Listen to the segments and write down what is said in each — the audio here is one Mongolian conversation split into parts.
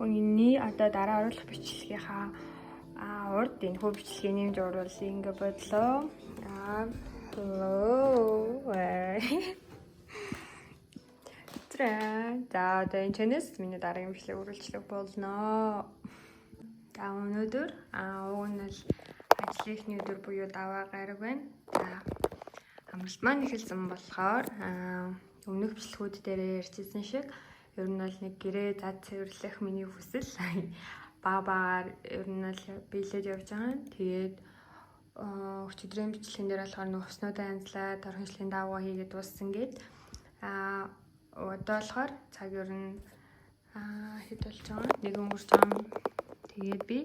Миний одоо дараа оруулах бичлэгийнхаа урд энэ хүү бичлэгийг нэмж оруулъя ингээ бодлоо. Аа, hello. За, одоо энэ чанаас миний дараагийн бичлэг үргэлжлэх болно. За, өнөөдөр уг нь л ажлын эхний өдөр буюу даваа гараг байна. За, амралт маань эхэлсэн болохоор өмнөх бичлэгүүд дээр ярьжсэн шиг ер нь бол нэг гэрээ зад цэвэрлэх миний хүсэл баг багаар ер нь л биелээд явж байгаа. Тэгээд өчигдрийн бичлэгэн дээр болохоор нөх уснуудаа янзлаад орхинчлын даавга хийгээд дууссан гээд одоо болохоор цаг ер нь хэд болж байгаа? Нэг өнгөрч байгаа. Тэгээд би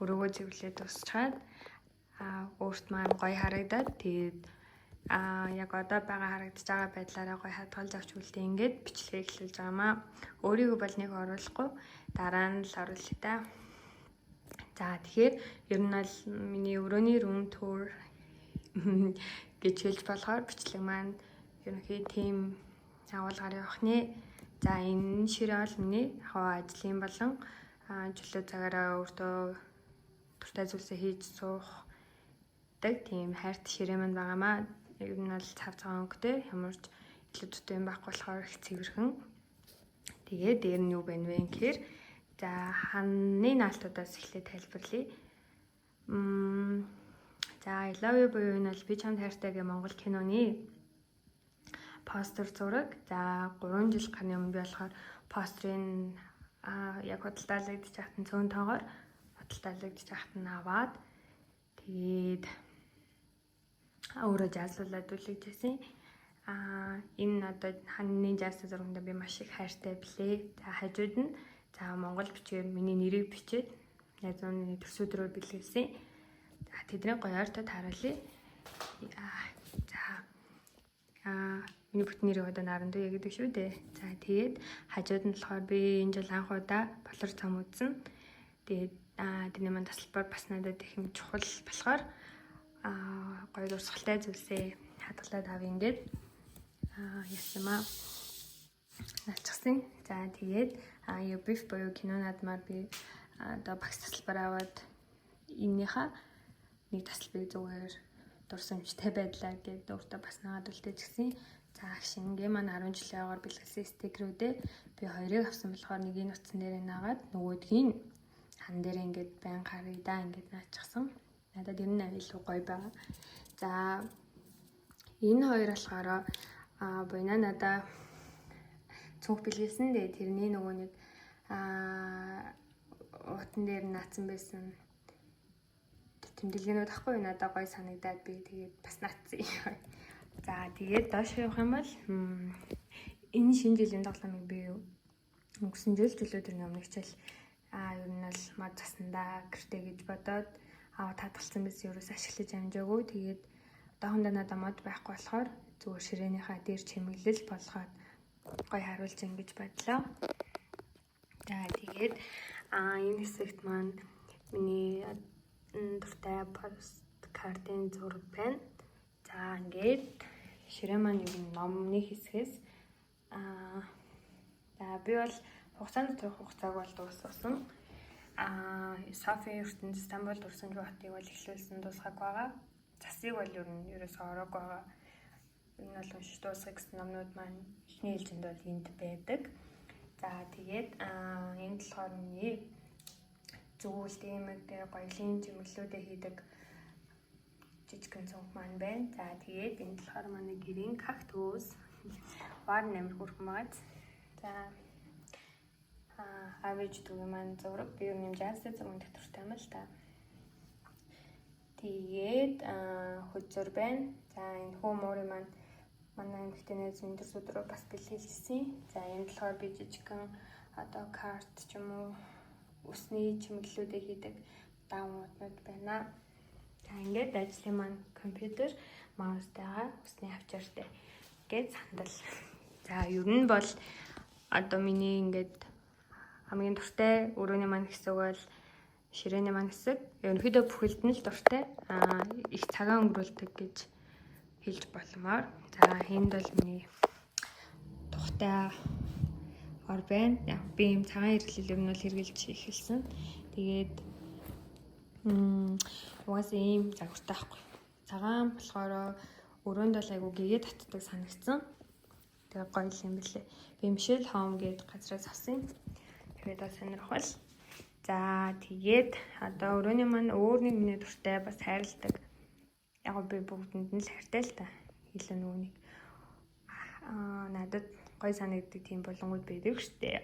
өрөөгөө цэвэрлээд дуусчаад өөрт маань гоё харагдаад, тэгээд яг одоо байгаа харагдаж байгаа байдлаараа гоё хадгалж авч үлдээ, ингээд бичлэгээ эхлүүлж байгаамаа. Өөрийгөө бол нэг оруулахгүй, дараа нь л оруулъя та. За, тэгэхээр ер нь бол миний өрөөний room tour гэж хэлж болохоор бичлэг маань ерөнхий тийм агуулгаар явах нэ. За, энэ ширээ бол миний яг ажлын болон чөлөө цагаараа өөртөө дуртай зүйлсээ хийж суух тийм хайрт ширээ маань байгаамаа. Ер нь бол цав цагаан өнгөтэй, ямар ч илүү дутуу юм байхгүй болохоор их цэвэрхэн. Тэгээд дээр нь юу байна вэ гэхээр, за, ханны наалтуудаас эхлээд тайлбарлая. За, I love you буюу энэ бол би чамд хайртай гэх Монгол киноны постер зураг. За, 3 жил гарны өмнө би болохоор постерын яг худалдаалагдчих хатан цөөн тоогоор худалдаалагдчих хатан аваад, тэгээд өөрөө жаазлуулаад үлгэж. Энэ одоо ханны жаазсан зурганд би маш их хайртай билээ. За, хажууд нь за монгол бичгээр миний нэрийг бичээд найз миний төрсөн өдрөөр бэлгэлсэн. За, тэдний гоё ойртоод харуулъя. За, миний бүтэн нэрийг одоо Нарандуяа гэдэг шүү дээ. За, тэгээд хажууд нь болохоор би энэ жил анх удаа болор цом үзсэн. Тэгээд тэрний маань тасалбар бас надад их юм чухал болохоор гоё дурсгалтай зүйлсээ хадгалаад авъя ингээд яасан маа налчсан. За, тэгээд UBIFF буюу кино наадмаар би одоо багц тасалбар аваад энэнийхээ нэг тасалбарыг зүгээр дурсамжтай байдлаар гээд өөртөө бас нагаад үлдээчихсэн. За, шингээ маань 10 жилийн агаар бэлгэлсэн стикерүүдээ би хоёрыг авсан болохоор нэгийг утсан дээрээ наагаад, нөгөөдгийг хан дээр ингээд байн харъя да ингээд наачихсан. Надад ер нь илүү гоё байгаа. За, энэ хоёр болохоор буйна надаа цүнх бэлгэлсэн. Тэгээ тэрний нөгөө нэг утан дээр наацсан байсан тэмдэглээнүүд ахгүй, надад гоё санагдаад би тэгээд бас наацсан. За, тэгээд доош явах юм бол энэ шинэ жилийн тоглоомыг би өнгөрсөн жил жилүүдийн өмнө хичээл ер нь бол мод засандаа гэртээ гэж бодоод аваад хадгалсан байсан, ерөөс ашиглаж амжаагүй. Тэгээд одоохондоо надад мод байхгүй болохоор зүгээр ширээнийхаа дээр чимэглэл болгоод гоё харуулж ингэж бодлоо. За, тэгээд энэ хэсэгт маань миний дуртай посткартын зураг байна. За, ингээд ширээ маань ер нь номны хэсгээс за би бол хугацаанд доторх хугацааг бол дуусгасан. Софи ертөнц, Стамбул дурсамж хотыг бол эхлүүлсэн, дуусгаагүй байгаа. Засыг бол ер нь ерөөсөө ороогүй байгаа. Энэ бол уншиж дуусгах гэсэн номнууд маань эхний ээлжинд бол энд байдаг. За, тэгээд энд болохоор миний зөвүүлт иймэг тэгээ гоёлын чимэглэлүүдээ хийдэг жижигхэн цүнх маань байна. За, тэгээд энд болохоор манай гэрийн кактус вар амар хөөрхөн байгаа. За, авиж дүүгийн маань зураг, би юу юм жаастай зураг дуртай юм л та. Тэгээд хөзөр байна. За, энэ хүү муурын маань манай эмэгтэй найз минь төрс өдрөө бас бэлгэлсэн. За, энд болохоор би жижигхэн одоо карт ч юм уу үсний чимэглэлүүдээ хийдэг даунууднууд байна. За, ингээд ажлын маань компьютер, маустайгаа, үсний авчаартай гээд сандал. За, ер нь бол одоо миний ингээд хамгийн дуртай өрөөний маань хэсэг бол ширээний маань хэсэг. Ерөнхийдөө бүхэлд нь л дуртай. Их цагаан өнгөрүүлдэг гэж хэлж боломоор. За, энд бол миний тухтай ор байна. Яг би ийм цагаан хэрэглэл ер нь бол хэрэглэж эхэлсэн. Тэгээд угаасаа ийм загвартай байхгүй. Цагаан болохоор өрөөнд бол айгу гэгээ татдаг санагдсан. Тэгээ гоё л юм бэлээ. Би Michelle Home гээд газраас авсан. Тэгээд бас сонирхол. За, тэгээд одоо өрөөний маань өөр нэг миний дуртай, бас хайрладаг. Яг би бүгдэнд нь л хайртай л та. Илүү нөгөө нэг надад гоё санагддаг тийм болонгууд байдаг штэ.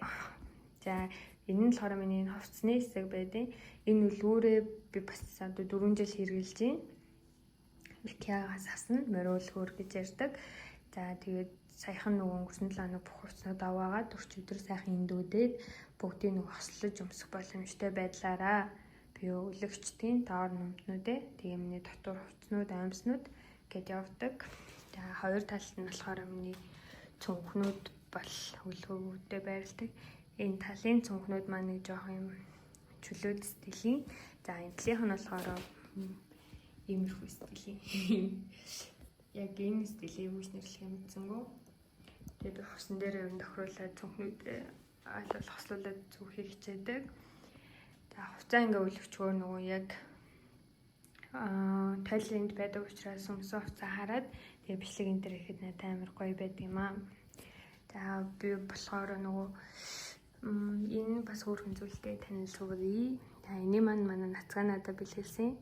За, энэ нь болохоор миний энэ хувцсны хэсэг байдیں۔ Энэ үлгүүрээ би бас одоо 4 жил хэрэглэж байна. Икеагаас авсан, мориулгүүр гэж ярьдаг. За, тэгээд саяхан нөгөө өнгөрсөн 7 хоног бүх хувцснууд аваагаад өчигдөр сайхан эндүүдээд бүгдийг нөгөө хослож өмсөх боломжтой байдлаараа би өлөгчдийн доор нүмтнүүдээ, тэгээ миний дотор хувцснууд, оймснууд гэд явдаг. За, хоёр талд нь болохоор миний цүнхнүүд бол өлгөөтэй байрладаг. Энэ талын цүнхнүүд маань нэг жоох юм чөлөөт стилийн. За, энэ талынх нь болохоор иймэрхүү стилийн. Яг энэ стилийг үгс нэрлэх юм мэдсэнгүү. Тэгээд би хувцсан дээр ер нь тохируулаад цүнхнүүд аль болох хослуулаад зүүхийг хичээдэг. За, хувцаа ингээ өлөвчгөөр нөгөө яг тойлонд байдаг учраас өмсөн хувцаа хараад тэгээ бичлэг энэ төр ихэд надад амар гоё байдаг юм аа. За, би болохоор нөгөө энэ бас хөөрхөн зүйлтэй танилцуулъя. За, энэ маань манай нацгаа надад бэлгэлсэн.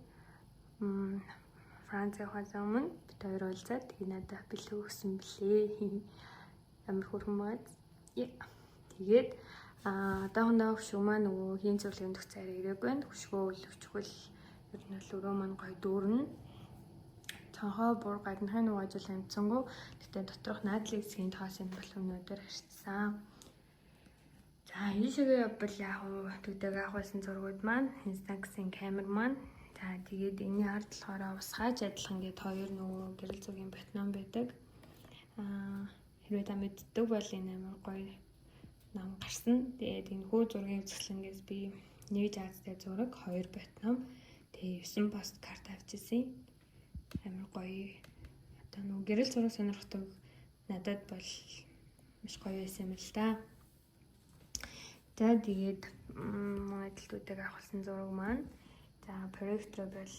Франц явахаас өмнө бид хоёр уулзаад тэгээ надад бэлэг өгсөн блээ. Амар хөөрхөн байгааз. Тэгээд одоохондоо хөшөө маань нөгөө хийн цувралын төгс арай ирээгүй байна. Хөшгөө өлөвчгөл ер нь бол өрөө маань гоё дүүрнэ. Цонхоо бур гаднахын нөгөө ажил амжсангүй. Гэтэ доторх наадлын хэсгийн тоосыг бол өнөөдөр харьцсан. За, энэ шигээ явбал яг уу төдөг авахсан зургууд маань, Instax-ийн камер маань. За, тэгээд энэний ард болохоор усгаач адилхан гээд хоёр нөгөө гэрэл зургийн ботном байдаг. Хэрвээ та мэддэг бол энэ амар гоё ном гарсан. Тэгээд энэ хүү зургийн үзэсгэлэнгээс би нэг жаазтай зураг, хоёр ботном, тэгээ 9 посткарт авч ирсэн. Амар гоё. Одоо нөгөө гэрэл зураг сонирхдаг надад бол маш гоё байсан юм л да. За, тэгээд манай дэлгүүдийг авахсан зураг маань. За, проектор бол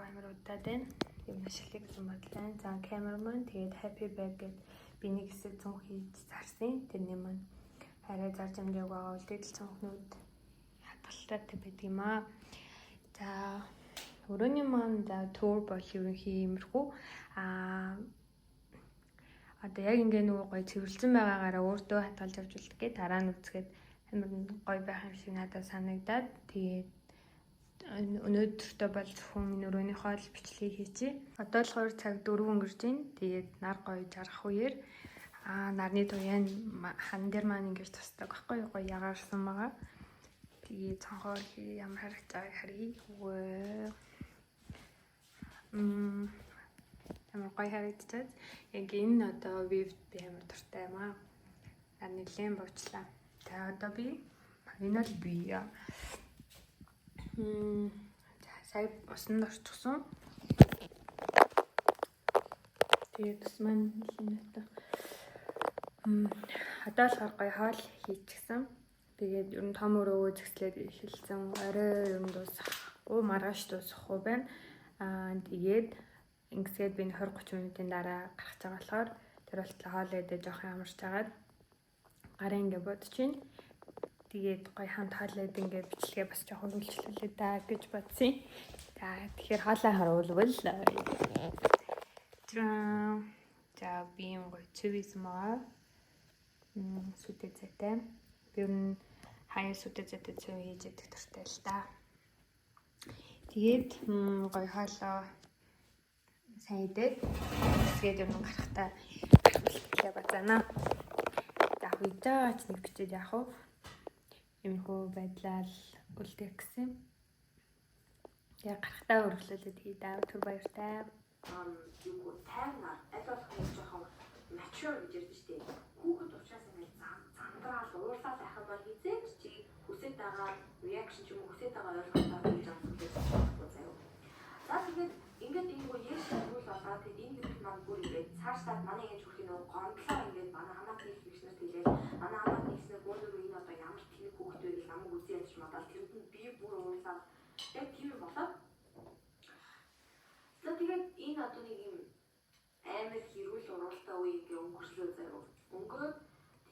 амар удаад байна. Юм ашиглая гэсэн бодлоо. За, камерман, тэгээд happy bag гээд би нэг хэсэг цүнх хийж зарсан. Тэрний маань арай зарж амжааг байгаа үлдээдэл цүнхнүүд хадгалалтаатай байдаг юм аа. За, өрөөний маань за tour бол ерөнхий иймэрхүү. Одоо яг ингээ нөгөө гоё цэвэрлсэн байгаагаараа өөртөө хадгалж авч үлдэх гээ дараа нь үзэхэд амар гоё байх юм шиг надад санагдаад, тэгээд өнөөдөртөө бол зөвхөн миний өрөөнийхөө л бичлэгийг хийчихье. Одоо болохоор цаг 4 өнгөрч байна. Тэгээд нар гоё жаргах үеэр нарны туяа хан дээр маань ингэж тусдаг байхгүй юу? Гоё ягаарсан байгаа. Тэгээд цонхоор ямар харагдаж байгааг харъя. Вөө. Амар гоё харагдчихад. Яг энэ одоо view би амар дуртай юм аа. Нар нэлээд буучлаа. За, одоо би энэ бол би. За, сая усанд орчихсон. Тэгээд ус маань нэлээд натаа. Одоо болохоор гоё хоол хийчихсэн. Тэгээд ер нь том өрөөгөө зэгслээд эхэлсэн. Орой ер нь дуусах уу, маргааш дуусах уу байна. Тэгээд ингэсгээд би 20 30 минутын дараа гарах байгаа болохоор тэр болтлоо хоол идэж жоохон амарч агаад гараа ингээ бодож байна. Тэгээд гоё хамт хоол идэ ингээ бичлэгээ бас жоохон үйлчлүүлээ да гэж бодсон. За, тэгэхээр хоолой харуулвал. За, би юм гоё цэв хийсэн байгаа. Сүдэ зайтай. Би ер нь хаяа сүдэ зайтай цэв хийж идэх дуртай л да. Тэгээд гоё хоолоо сайн идээд тэгээд ер нь гарахтаа бэлтгэлээ базаана. За, видео ч нэг бичээд яах вэ? Иймэрхүү байдлаар үлдээх гэсэн. Тэгээ гарахтаа өргөлүүлээд хий да. Түр баяртай. Юу тайвнаар аль болох нэг жоохон mature гэж ярьдаг шүү дээ. Хүүхэд учраас ингээд зандраал уурлал байх юм бол хизээч чи хүсэж байгаа reaction ч юм уу, хүсэж байгаа ойлголтоор хийж байгаа зүйлээс чадахгүй заяа. За, тэгээд ингээд ийгүү ярьж шагнуул болоод, тэгээд энэ хэдэл маань бүр ингээд цаашлаад манай ингэж хүрэх нөгөө гомдлоо ингээд манай хамаатны их нарт хэлээл манай хамаатны Энэ одоо нэг юм амар хэрүүл уралдаа үе ингээ өнгөрлөө заяа. Өнгөрөөд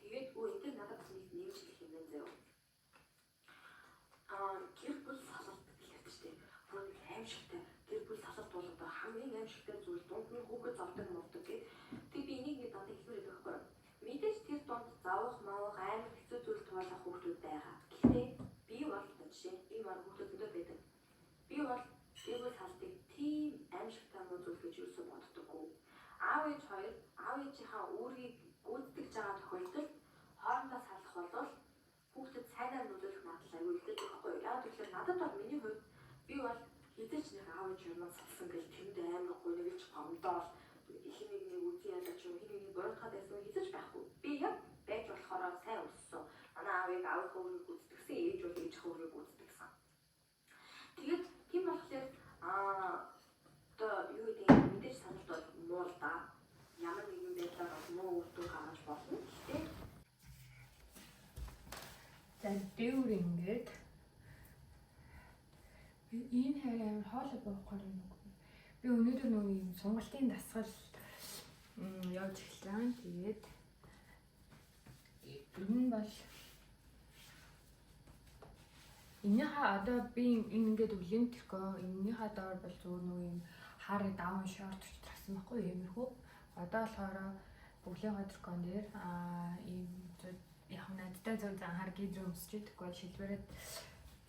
тэгээд энэ дээр надад бас нэг нэмж хэлэх юм байна заяа. Гэр бүл салалт гэж ярьдаг шүү дээ. Бүр нэг аимшигтай гэр бүл салалт бол одоо хамгийн аимшигтай зүйл, дунд нь хүүхэд зовдөг мовдөг гэх. Тэг би энийг ингэ дандаа хэлмээр байдаг байхгүй юу? Мэдээж тэр дунд зовох, мовох амар хэцүү зүйл туулах хүүхдүүд байгаа. Гэхдээ би бол жишээ нь ийм арга хүүхдүүд зөндөө байдаг. Би бол гэр бүл салалтыг тийм аимшигтай муу зүйл гэж юусоо боддоггүй. Аав ээж хоёр аав ээжийнхаа үүргийг гүйцэтгэж байгаа тохиолдолд хоорондоо салах бол хүүхдэд сайнаар нөлөөлөх магадлал аюул л дээ байхгүй юу? Яг тэгэхээр надад бол миний хувьд би бол хэзээ ч нэг аав ээж хоёр маань салсан гэж тэнд амар гуниглж гомдоол хин нэг нэг үзэн ядаж юм хин нэг нэг буруутгаад байсан хэзээ ч байхгүй. Би яг байж болохоор сайн өссөн. Манай аавыг аавынхаа үүргийг гүйцэтгсэн, ээж бол ээжийнхээ үүргийг гүйцэтгсэн. Тэгээд тийм болохоор одоо юу гэдэг юм мэдээж саналт бол муу л да. Ямар нэгэн байдлаар бол муу үр дүн гаргаж болно. Гэхдээ за дээвэр ингээд би энэ хайр амар хоолой буухгүй юм уу? Би өнөөдөр нөгөө юм сунгалтын дасгал явж эхэлсэн. Тэгээд ер нь бол энийхээ одоо би энэ ингээд өвлийн тэрхөө энэнийхээ доор бол зүгээр нөгөө юм хар даун шорт авсан байхгүй иймэрхүү. Одоо болохоор бөглийнхөө тэрхөн дээр ийм яг надтай зөв зан хар гизрүү өмсч идэхгүй бол шилбэрээд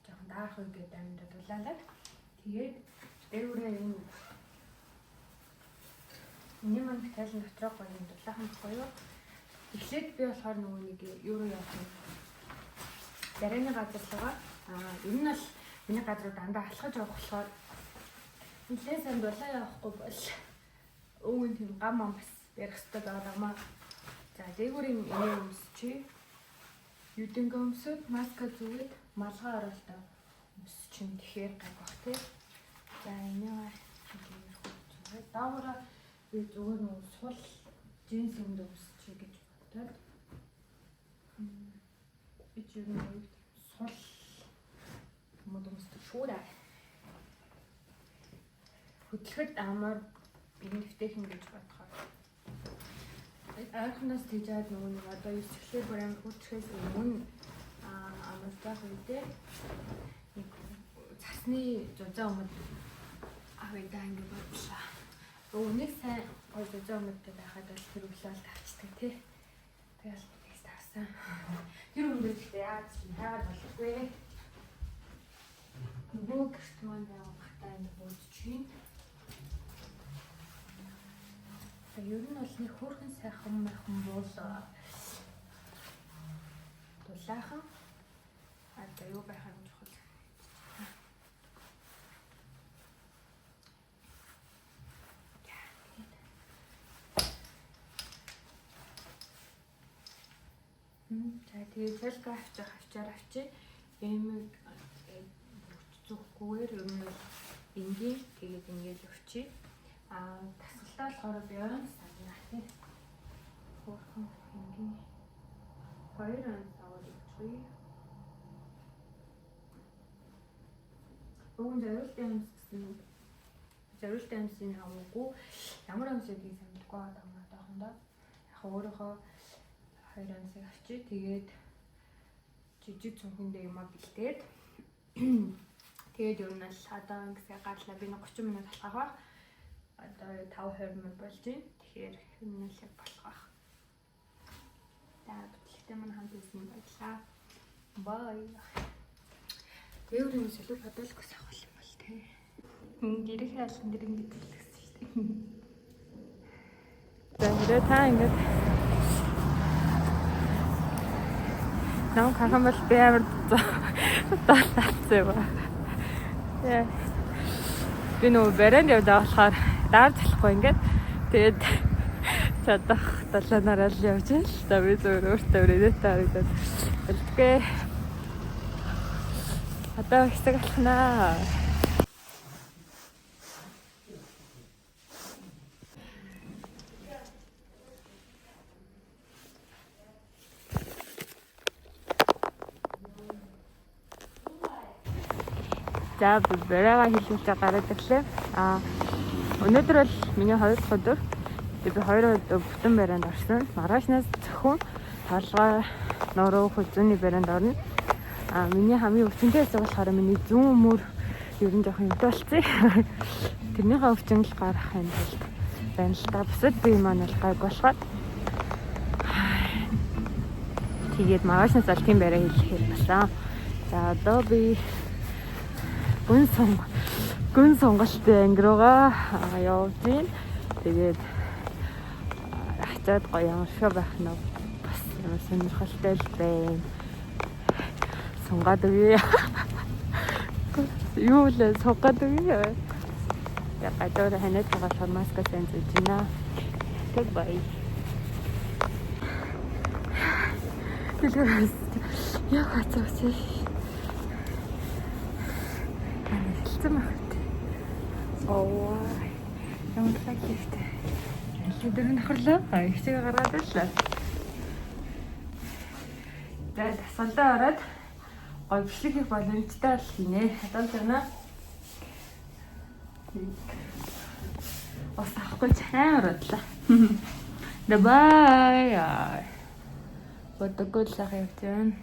жоохон даарах үе гэдэг амьдад дулаалаад тэгээд дээврээ энэ миний маань тайлан дотроо гоё юм дулаахан байхгүй юу? Эхлээд би болохоор нөгөө нэг юу руу явах юм. Дарааны газар руугаа ер нь бол миний газар дандаа алхаж явах болохоор нэлээд сайн дулаа явахгүй бол өвгөн тийм гам ам бас ярих хэрэгтэй байгаа юм аа. За дээгүүр юм энийг өмсчээ. Юдэнгэ өмсөд маска зүгээд малгай оролтоо өмсчин тэгэхээр гайг бах тий. За энийг иймэрхүү зүгээд доогоороо би зүгээр нөгөө сул джинс өмд өмсчээ гэж бодоод би ч ер нь сул өмд өмсдөг шүү дээ. Хөдлөхөд амар энэ дэвтэйхэн гэж бодохоор ойрхоноос тийжээд нөгөө нэг одоо ёсчлээ бүр амар хүүчхээс өмнө амардаг үедээ нэг цасны зузаан өмд авъя даа ингэ бодлоо. Өвнийг сайн гой зузаан өмдтэй байхад бол тэр өглөөл тавчдаг тий. Тэгэл тэгс тавсан. Тэр өмдөө гэхдээ яаж ч хайгаад болохгүй. Нөгөө гэрт маань байгаа бахтаа ингэ бууж чинь. Ер нь бол нэг хөөрхөн сайхан майхан буул дулаахан одоо юу байх юм чухал. За тэгээд цалка авчих авчаар авчи. Эмэг зүгхгүйгээр ер нь бол энгийн тэгээд ингээл өвчий. Дасгалтаа болохоор би онц авна тий. Хөөрхөн энгийн 2 онц аваад өгчихье. Уг нь зориултын онц гэсэн зориултын онцыг хамаагүй ямар онц гэдгийг сайн мэдэхгүй байгаа юм одоохондоо. Яг өөрөөхөө 2 онцыг авчи. Тэгээд жижиг цүнхэндээ юмаа бэлдээд тэгээд ер нь л одоо ингэсээ гарлаа би 30 минут алхах байх. Одоо 5:20 минут болж байна. Тэгэхээр ер нь л яг болох байх. За бичлэгтэй маань хамт үзсэн баярлалаа. Bye. Дээвэр юм сэлүү подолкос авах юм бол тий. Гэрэх айлан дэр ингэж хэлсэн шүү дээ. За хэрэг та ингэж нам харах бол би амар доллалцсан юм аа. Би нөгөө барайнд явж байгаа болохоор даарч болохгүй ингээд тэгээд чадах долооноор л явж л. За би зөвөр өөртөө өрөөдөө харагдаад бэлтгээ. Одоо хэсэг алхнаа. За би барайгаа хилүүлж гараад ирлээ. Өнөөдөр бол миний 2 дахь өдөр. Тэгээ би 2 өдөр бүтэн барианд орсон. Маргаашнаас зөвхөн толгой, нуруу, хүзүүний барианд орно. А миний хамгийн өвчнөй хэсэг болохоор миний зүүн мөр ер нь жоохон юмтай болсон. Тэрнийхээ өвчин л гарах юм тулд байна л да. Бусад бие маань бол гайг болохоор. Тэгээд маргаашнаас л тийм бариа хийх болсон. За одоо би гүн сонголтын анги руугаа явж байна. Тэгээд ачаад гоё ямар шиг байх нь бас ямар сонирхолтой л байна. Сунгаад өгье. Юу л сунгаад өгье. Тэгээд гадуур ханиад байгаа болохоор маска сайн зүүж байна. Тэг бай. Дэлгэрээс яг хацаач. Хэлцэн байх. Оо. Ямар лаг ихтэй. Өдөр нөхөрлөө. Ихсэг гаргаад ирлээ. За дасгалдаа ороод гоё бичлэг хийх боломжтой бол хийнэ. Хадгалж байна. Ус авахгүй ч амар удлаа. Bye. Бодоггүй л сайхан явж байна.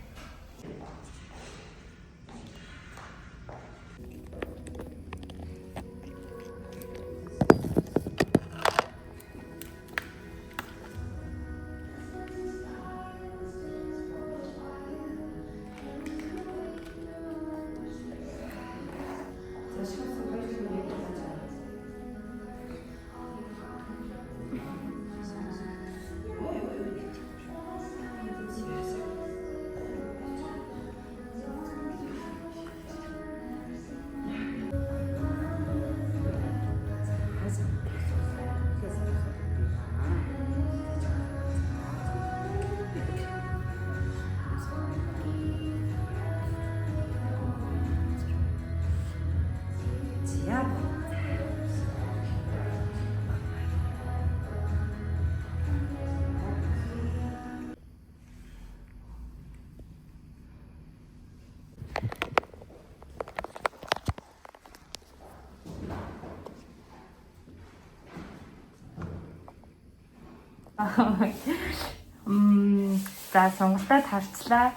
За сонголтоо тарчлаа.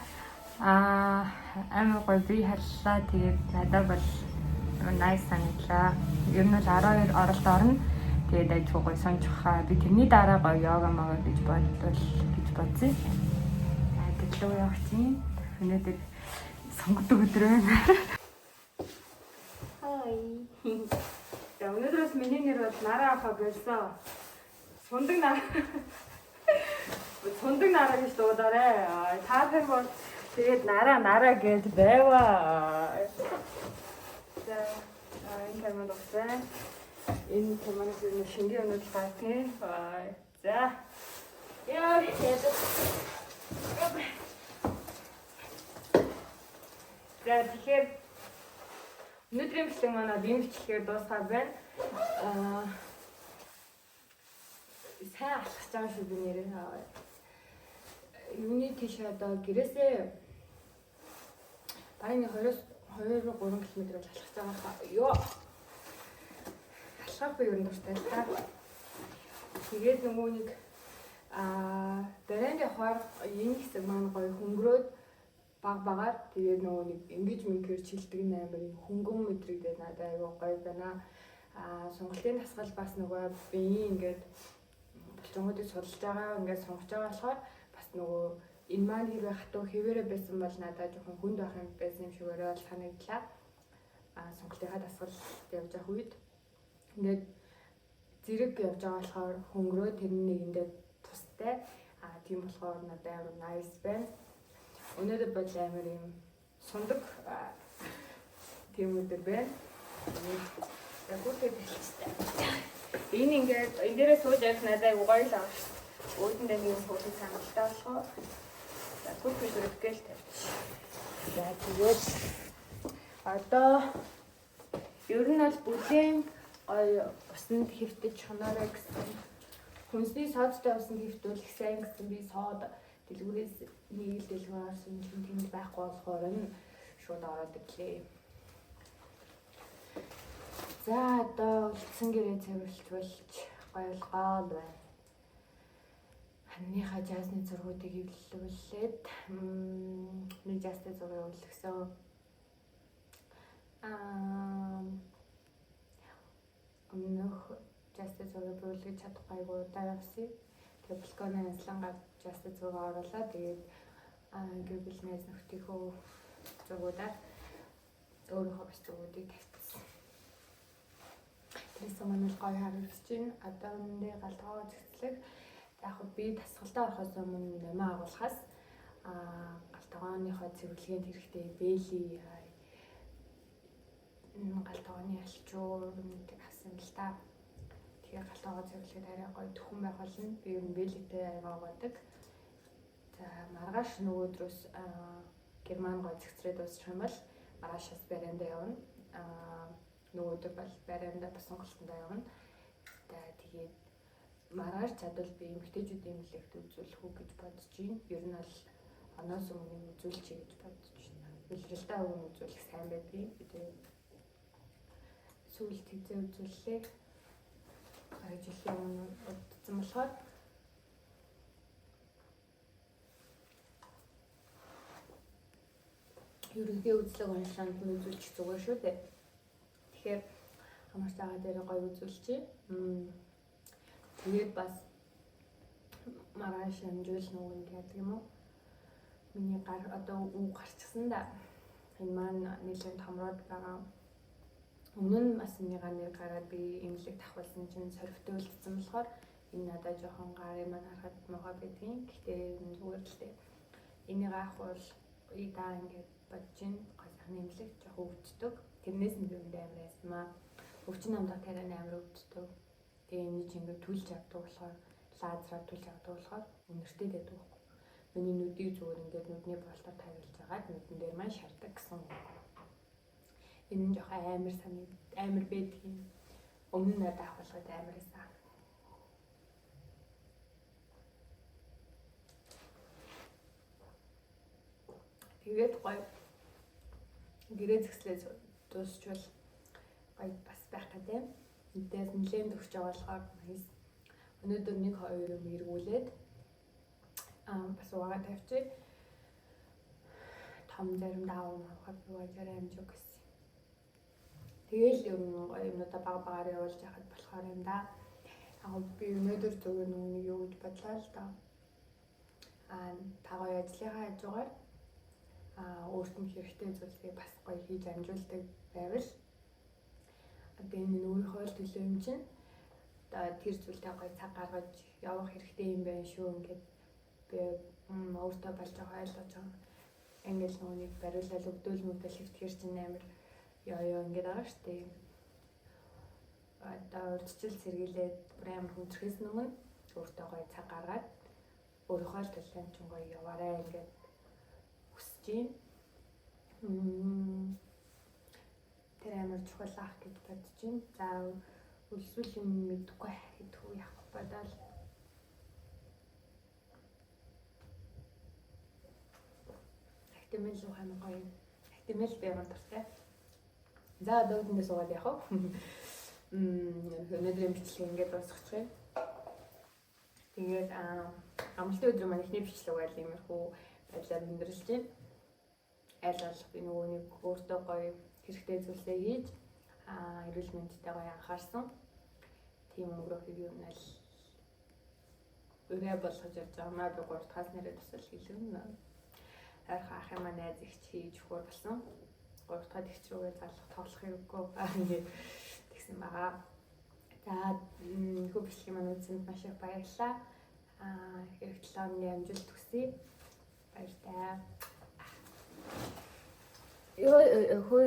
Амар гоё бие халлаа. Тэгээд надад бол амар nice санагдлаа. Ер нь бол 12 оролт орно. Тэгээд айгүй гоё сонж хаа. Би тэрний дараа гоё йога мага гэж бодвол гэж бодсон. Тэглүү явах чинь. Өнөөдөр сонгодог өдөр байна. Хай. За өнөөдрөөс миний нэр бол Нараа авах болсон. Сундаг нараа. Сундаг нараа гэж дуудаарай. Та нар бол тэгээд нараа нараа гэж байваа. За энэ камер дууссан. Энэ камераас нэг шингийн өнөд гарсан. За. Яа, за тэгэхээр өнөөдрийн бичлэг манай ийм бичлэгээр дуусгаар байна. Сайн алхаж байгаа шүү би нэрээ. Юуны тийш одоо гэрээсээ бараг нэг 22 3 км л алхаж байгаа хаа. Йоо. Алхах би ер нь дуртай л та. Тэгээд нөгөө нэг барайнд явахаар энэ хэсэг маань гоё хөнгөрөөд баг багаар тэгээд нөгөө нэг ингэж мэнгээр чилдэг нь амар юм хөнгөн мэдрэгдээд надад айгүй гоё байна. Сонголтын дасгал бас нөгөө биеийн ингээд булчингуудыг судалж байгаа ингээд сонгож байгаа болохоор бас нөгөө энэ маань хэрвээ хатуу хэвээрээ байсан бол надад жоохон хүнд байх юм байсан юм шиг өрөө бол санагдлаа. Сонголтынхаа дасгал явж явах үед ингээд зэрэг явж байгаа болохоор хөнгөрөө тэр нэгэндээ тустай. Тийм болохоор надад амар nice байна. Өнөөдөр бол амар юм сундаг тийм өдөр байна. Яг үгүй хэлчихтэй. Энэ ингээд энэ дээрээ сууж явах надад айгу гоё л байгаа шүү дээ. Өөдөндөө нэг юм хөөрхөн саналтай болохоор за гүрх зүрхгээл тавьчих. За тэгээд одоо ер нь бол бүлээн гоё усанд хэвтэж шоноорой гэсэн. Хүнсний содтой усанд хэвтвэл их сайн гэсэн би сод дэлгүүрээс нэг л дэлгүүр орсон чинь тэнд байхгүй болохоор нь шууд ороод ирлээ. За, одоо үлдсэн гэрээ цэвэрлжүүлж гоёлгоол байна. Ханныхаа жаазны зургуудыг эвлүүлээд нэг жаазтай зургийг өвлөгсөн. Өмнөх жаазтай зургийг буулгаж чадахгүй айгуу удаа явсан. Тэгээ балконы анслан гар жаазтай зураг оруулаад, тэгээд гэр бүл, найз нөхдийнхөө зургуудаар өөрийнхөө бас зургуудыг тавьчихсан. Тэрээс өмнө л гоё харагдаж байна. Одоо үүндээ гал тогоо зэгцлэх. Яг би дасгалдаа орохоос өмнө номоо агуулхаас гал тогооныхоо цэвэрлэгээнд хэрэгтэй бэли, гал тогооны алчуур юмнуудыг авсан л та. Тэгэхээр гал тогоо цэвэрлэхэд арай гоё төхөн байх болно. Би ер нь бэлэгтэй аягаа угаадаг. За, маргааш нөгөөдрөөс герман гой цэгцрээ дуусчих юм бол маргаашаас бариандаа явна. Нөгөөдөр бол бариандаа бас сонголтондоо явна. За, тэгээд маргааш чадвал би эмэгтэйчүүдийн эмнэлэгт үзүүлэх үү гэж бодож байна. Ер нь бол оноос өмнө юм үзүүлчихье гэж бодож байна. Улиралдаа өмнө үзүүлэх сайн байдгийг. Тэгээд сүүлд хэзээ үзүүллээ. Бараг жилийн өмнө удсан болохоор ерөнхий үзлэг онлайнд нь үзүүлчих зүгээр шүү дээ. Тэгэхээр амар цагаа дээр гоё үзүүлчихье. Тэгээд бас маргааш амжуул нөгөө нэг яадаг юм уу? Миний гар одоо үү гарчихсан да. Энэ маань нэлээд томроод байгаа. Өмнө нь бас энэ гар нэр гараад би эмнэлэг тавхуулсан чинь сорвтой үлдсэн болохоор энэ надад жоохон гарын маань харахад муухай байдгийн. Гэхдээ энэ зүгээр л дээ. Энийг авах бол даа ингээд бодож байна. Гой сайхны эмнэлэг жоохон өвддөг. Тэрнээс нь би өндөө амар айсмаа. Өвчин намдах тариа амар өвддөг. Тэгээ энэ чинь ингээд түлж авдаг болохоор, лазераар түлж авдаг болохоор үнэртэй байдаг байхгүй. Миний нүдийг зүгээр ингээд нүдний болтоор тавиулж агаад нүдэн дээр маань шардаг гэсэн үг. Энэ нь жоохон амар санаг амар байдаг юм. Өмнө нь надад авах болгоод амар байсан. Тэгээд гоё гэрээ згслээ дуусчвал гоё бас байх гэдэг. Мэдээс нэлээд төгсөж байгаа болохоор nice. Өнөөдөр нэг хоёр юм эргүүлээд бас угаа тавьчих. Том зарим даав авахад угаажаарай амжиг гэсэн. Тэгээл ер нь гоё юмнуудаа баг багаар явуулж яхад болохоор юм да. Яг би өнөөдөр зүгээр нэг юу гэж бодлоо л доо. Та гоё ажлынхаа хажуугаар өөрт нь хэрэгтэй зүйлсийг бас гоё хийж амжуулдаг байвал одоо энэ нь өөрийнхөө л төлөө юм чинь одоо тэр зүйлтэй гоё цаг гаргаж явах хэрэгтэй юм байна шүү ингээд би өөртөө болж байгаа ойлгож байгаа. Ингээл нөгөө нэг бариулал өгдөөл мөгдөөл хэвтгэхэр чинь амар ёо ёо ингээд байгаа шүү дээ. Одоо урьдчил сэргийлээд бүр амар хүндрэхээс өмнө өөртөө гоё цаг гаргаад өөрийнхөө л төлөө чинь гоё яваарэ ингээд хүсэж байна. Тэр амар чухал ах гэж бодож байна. За, үлсвэл юм мэдэхгүй хэдхүү яах бодоол. HTML уу амар гоё юм. HTML би амар дуртай. За, одоо үдэндээ суугаад явах уу? Өнөөдрийн бичлэг ингээд дуусгачих юм. Тэгээд амралтын өдөр маань эхний бичлэг байл иймэрхүү байдлаар өндөрлөж байна. Аль болох би нөгөө нэг өөртөө гоё хэрэгтэй зүйлсээ хийж эрүүл мэндтэй гоё анхаарсан. Тийм өнгөрөхийг юу нь аль өрөө болгож явж байгаа маа би 3 дахаас нэрээ тусал хэлгэнэ. Ойрхон ах юм найз ихч хийж өгөхөр болсон. 3 дахь тэгч рүүгээ залах тоглох хэрэггүй ингээд тэгсэн байгаа. За, хөө бичлэгийн маань үзсэнд маш их баярлалаа. Эх 7 хоногийн амжилт хүсье. Баяртай. Йоо хөө.